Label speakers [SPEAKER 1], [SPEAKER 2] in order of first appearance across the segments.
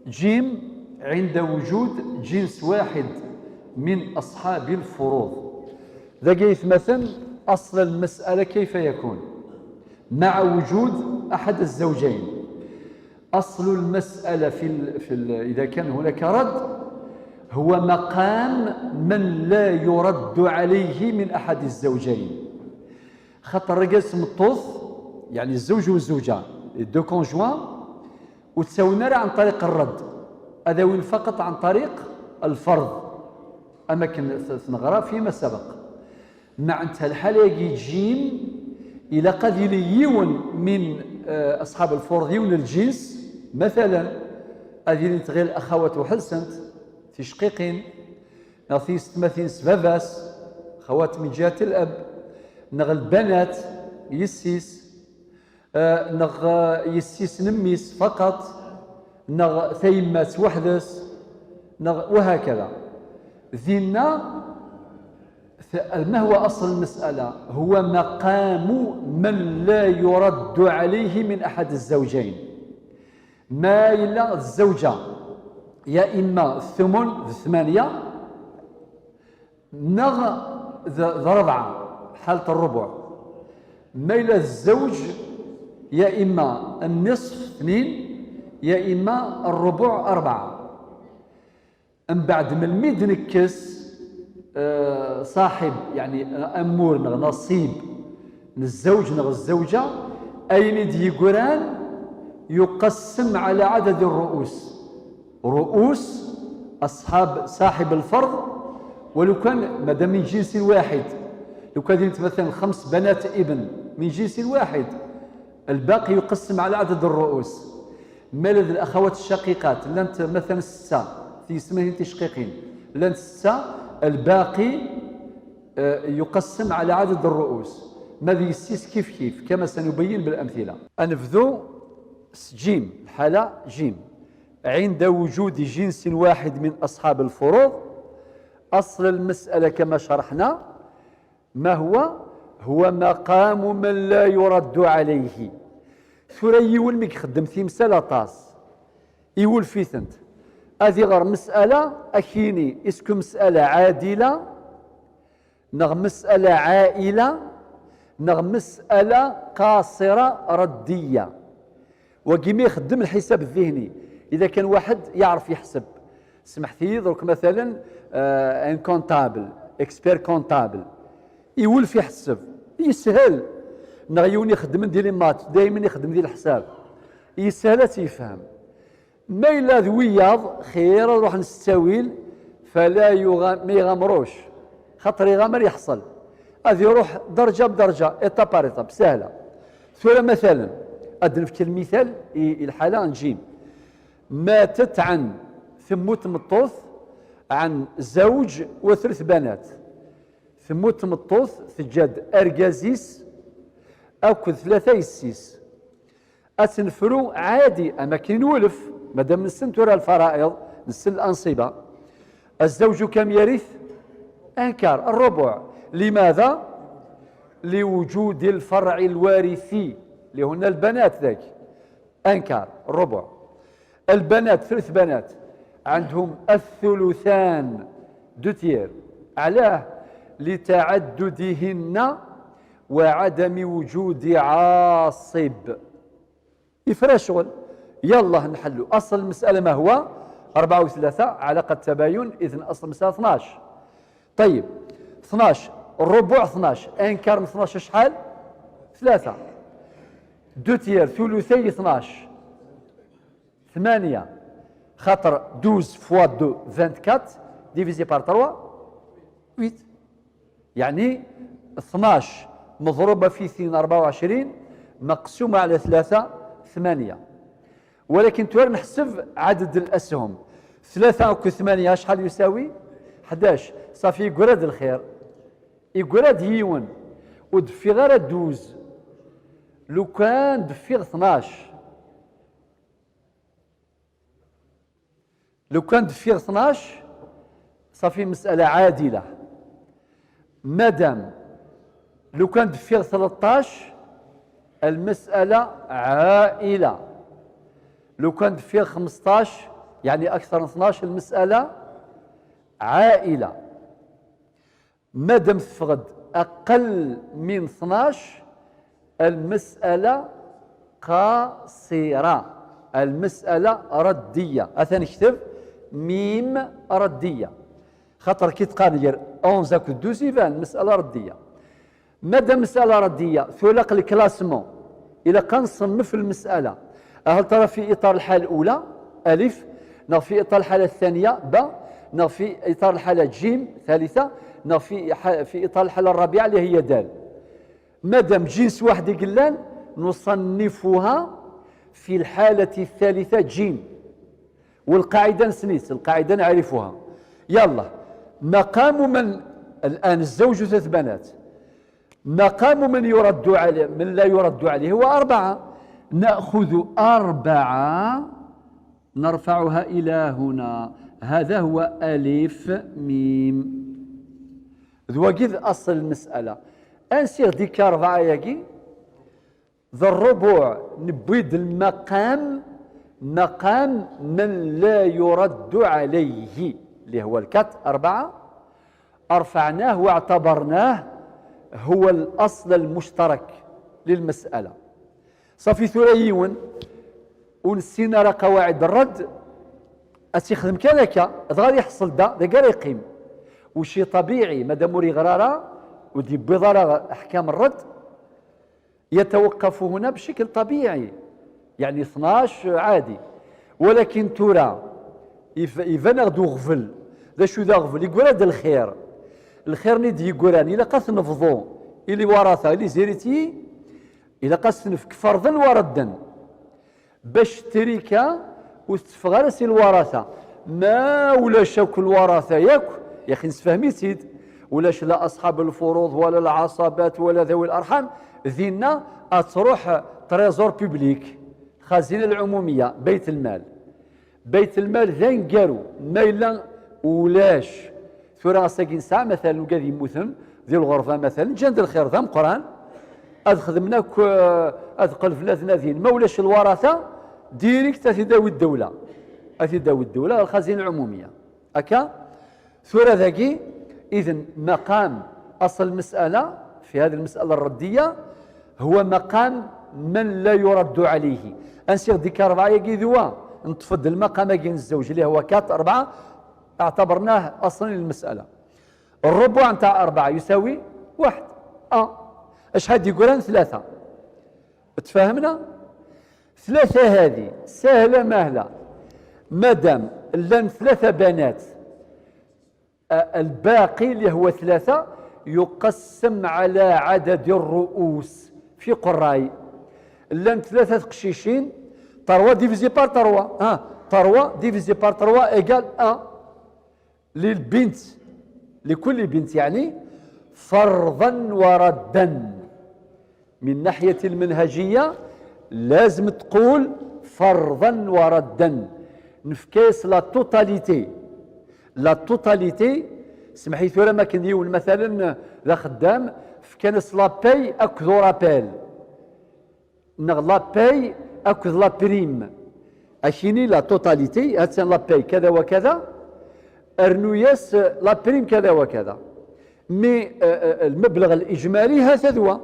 [SPEAKER 1] جيم، عند وجود جنس واحد من أصحاب الفروض. ذا مثلا أصل المسألة كيف يكون مع وجود أحد الزوجين؟ أصل المسألة في ال إذا كان هناك رد هو مقام من لا يرد عليه من أحد الزوجين. خاطر رجال سمطوث، يعني الزوج والزوجة، deux conjoints، وتساوينا عن طريق الرد، هذا وين فقط عن طريق الفرض، أما نغرا فيما سبق. معناتها الحالة يجي جيم إلى قد يون من أصحاب الفرض، يون الجنس، مثلا أذي تغير الأخوات وحلسنت تشقيقين نغ ستماثين سباباس، خوات من جهة الأب، نغ البنات يسيس، نغ يسيس نميس فقط، نغ ثيمات وحدس، نغ وهكذا. ذينا ما هو أصل المسألة؟ هو مقام من لا يرد عليه من أحد الزوجين. ما إلا الزوجة يا إما الثمن 8 نغ 4 حالة الربع، ما إلا الزوج يا إما النصف 2 يا إما الربع 4. من بعد من الميد نكس صاحب، يعني أمور نغ نصيب من الزوج نغ الزوجة، أين ديقران يقسم على عدد الرؤوس، رؤوس أصحاب صاحب الفرض. ولو كان مادام من جنس واحد، لو كان مثلا 5 بنات ابن من جنس واحد، الباقي يقسم على عدد الرؤوس. مالذ الأخوات الشقيقات لانت مثلا 6 في اسمهن تشقيقين، لانت 6، الباقي يقسم على عدد الرؤوس. ماذا يسيس كيف كيف كما سنبين بالأمثلة. أنفذو جيم، الحالة جيم، عند وجود جنس واحد من أصحاب الفروض. أصل المسألة كما شرحنا ما هو؟ هو مقام من لا يرد عليه. ثوري يول ميك خدم تيمسالة طاس يول في ثنت هذه غير مسألة أكيني est-ce que مسألة عادلة نغ مسألة عائلة نغ مسألة قاصرة ردية. وكيما يخدم الحساب الذهني، إذا كان واحد يعرف يحسب، سمحت لي درك مثلا un comptable، expert comptable، يولف يحسب يسهل، نغيون يخدم ديال les maths، دائما يخدم ديال الحساب، يسهل تيفهم. ما إلا ذوياض خير نروح نستويل فلا ما يغامروش، خاطر يغامر يحصل. هذه يروح درجة بدرجة، étape par étape، سهلة. ثم مثلا أدنى المثال الحالة نجيب ماتت عن ثموت مطوث عن زوج وثلاث بنات. ثموت مطوث تجاد أرجازيس أكو 3 يسيس. أتنفرو عادي، أما كي نولف مادام نسن ترى الفرائض نسن الأنصبة. الزوج كم يرث؟ un quart، الربع. لماذا؟ لوجود الفرع الوارثي اللي هنا البنات، ذاك un quart الربع. البنات 3 بنات عندهم الثلثان، deux tiers. علاه؟ لتعددهن وعدم وجود عاصب. يفرى شغل. يلا نحلو أصل المسألة ما هو؟ 4 و3 علاقة تباين، إذن أصل المسألة 12. طيب 12، الربع 12، un quart من 12 شحال؟ 3. deux tiers، ثلثي 12، 8، خاطر 12 fois 2 24 divisé par 3 8، يعني 12 مضروبة في 2 24 مقسومة على 3 8. ولكن توار نحسب عدد الأسهم، 3 و 8 شحال يساوي؟ 11. صافي يقراد الخير يقراد يون ودفي غير 12. لو كان دفي 12، لو كان دفي 12 صافي مسألة عادلة. مادام لو كان دفي 13 المسألة عائلة، لو كان دفي 15 يعني أكثر من 12 المسألة عائلة. مادام تفقد أقل من 12 المسألة قاصرة، المسألة ردية. أثنى نكتب ميم ردية، خاطر كي تقارن 11 اكو 12 يبان المسألة ردية. مادام مسألة ردية ثلق ال classement، إلى كنصنف المسألة هل ترى في إطار الحالة الأولى ألف، نغ في إطار الحالة الثانية ب، نغ في إطار الحالة جيم ثالثة، نغ في إطار الحالة الرابعة اللي هي دال. مادام جنس واحد قلان نصنفها في الحالة الثالثة جيم، والقاعدة نسنيت، القاعدة نعرفها. يلا مقام من الآن الزوج ثلاث بنات، مقام من يرد عليه من لا يرد عليه هو 4، نأخذ 4 نرفعها إلى هنا، هذا هو ألف ميم. ذو قذ أصل المسألة أنسيغ ديك 4 ياكي ذا الربع نبيد المقام، مقام من لا يرد عليه اللي هو ال quatre 4، أرفعناه واعتبرناه هو الأصل المشترك للمسألة. صافي ثريون ونسينا راه قواعد الرد أتيخدم كذاك غادي يحصل دا دا يقيم وشي طبيعي مادام وري غرارة ودي بضرر أحكام الرد يتوقف هنا بشكل طبيعي، يعني 12 عادي. ولكن ترى إذا غدو غفل ذا شو ذا غفل يقول هذا الخير، الخير نيدي يقولان إلا قاس نفضو إلي ورثة إلي زيريتي إلا قاس نفك فرضا وردا باش تريكا وتفغر سي الورثة ما ولا شاك الورثة ياك يا أخي نسفهمي سيد ولاش لا أصحاب الفروض ولا العصبات ولا ذوي الأرحام ذينا أتروح trésor public خزينة العمومية بيت المال، بيت المال ذين قالوا ما إلا ولاش ثورة ساكن ساعة مثلا وقال يموتن ذي الغرفة مثلا جند الخير ذا قرآن أدخدمنا أدقل فلاتنا ذين ما ولاش الورثة direct تداوي الدولة، تداوي الدولة الخزينة العمومية أكا ثورة ذاكي. إذن مقام أصل المسألة في هذه المسألة الردية هو مقام من لا يرد عليه. أنسيغ ديك 4 ياكي ذوا نتفضل المقام كاين الزوج اللي هو 4 4 اعتبرناه أصلا للمسألة. الربع نتاع 4 يساوي 1. اش هاد يقولان 3. تفاهمنا؟ 3 هذه سهلة ماهلة، مادام لان 3 بنات الباقي اللي هو 3 يقسم على عدد الرؤوس في قراي. لان 3 قشيشين 3 divisé par 3، ها 3 divisé par 3 égale 1 للبنت، لكل بنت يعني فرضا وردا. من ناحية المنهجية لازم تقول فرضا وردا، نفكاس la totalité، la totalité. سمحي ثورة ما كنديول مثلا ذا خدام فكانس la paie اكذو rappel، نغ la paie اكذ la prime، اشيني la totalité هاتسان la paie كذا وكذا، ارنوياس la prime كذا وكذا، mais المبلغ الاجمالي هذا هو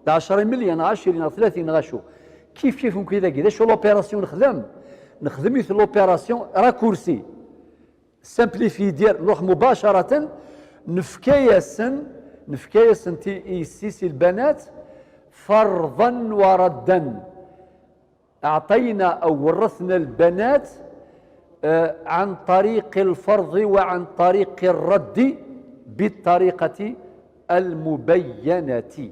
[SPEAKER 1] 10 مليون 20 30 غاشو كيف كيف كذا كذا. شو l'opération نخدم؟ نخدم مثل l'opération raccourcie simplifiée دير نروح مباشرة نفكاياسن نفكاياسن تي اي سي البنات فرضا وردا. أعطينا أو ورثنا البنات عن طريق الفرض وعن طريق الرد بالطريقة المبينة.